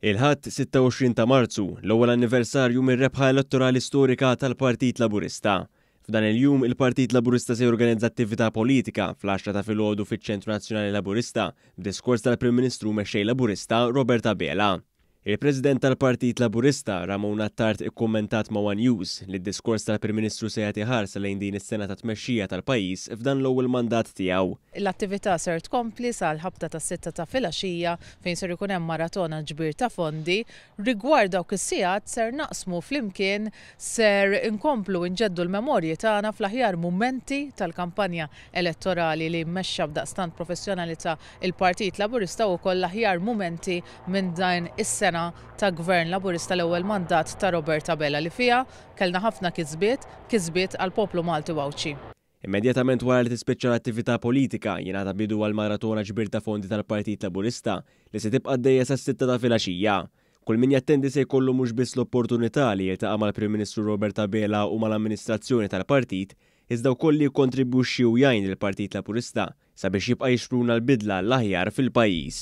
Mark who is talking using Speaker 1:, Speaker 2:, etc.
Speaker 1: Il-Ħadd 26 ta' Marzu, l-ewwel anniversarju mir-rebħa elettorali storika tal-Partit Laburista. F'dan il-jum, il-Partit Laburista se jorganizza attività politika fl-għaxra ta' filgħodu fiċ-Ċentru Nazzjonali Laburista b'diskors tal-Prim Ministru u Mexxej Laburista Robert Abela. Il-President tal-Partit Laburista, Ramona Attard ikkummentat ma' one News li d-diskors tal-Prim Ministru se jagħti ħarsa lejn din is-sena ta' tmexxija tal-pajjiż f'dan l-ewwel mandat tiegħu.
Speaker 2: L-attività ser tkompli sal-ħabta tas-sitta ta' filgħaxija fejn ser ikun hemm maratona ġbir ta' fondi. Rigward dawk is-sigħat ser naqsmu flimkien, ser inkomplu nġeddu l-memorji tagħna fl-aħjar mumenti tal-kampanja elettorali li mmexxa b'daqstant professjonalità il-Partit Laburista u wkoll l-aħjar mumenti minn dan is-sena ta' Gvern Laburista, l-ewwel mandat ta' Robert Abela li fiha kellna ħafna kisbiet, kisbiet għall-poplu Malti u Għawdxi.
Speaker 1: Immedjatament wara li tispiċċa l-attività politika jingħata bidu għal maratona ġbir ta' fondi tal-Partit Laburista li se tibqa' għaddejja sas-sitta ta' filgħaxija. Kull min jattendi se jkollu mhux biss l-opportunità li jiltaqa' mal-Prim Ministru Robert Abela u mal-amministrazzjoni tal-partit, iżda wkoll li jikkontribwixxi u jgħin lill-Partit Laburista sabiex jibqa' jixpruna l-bidla għall-aħjar fil-pajjiż.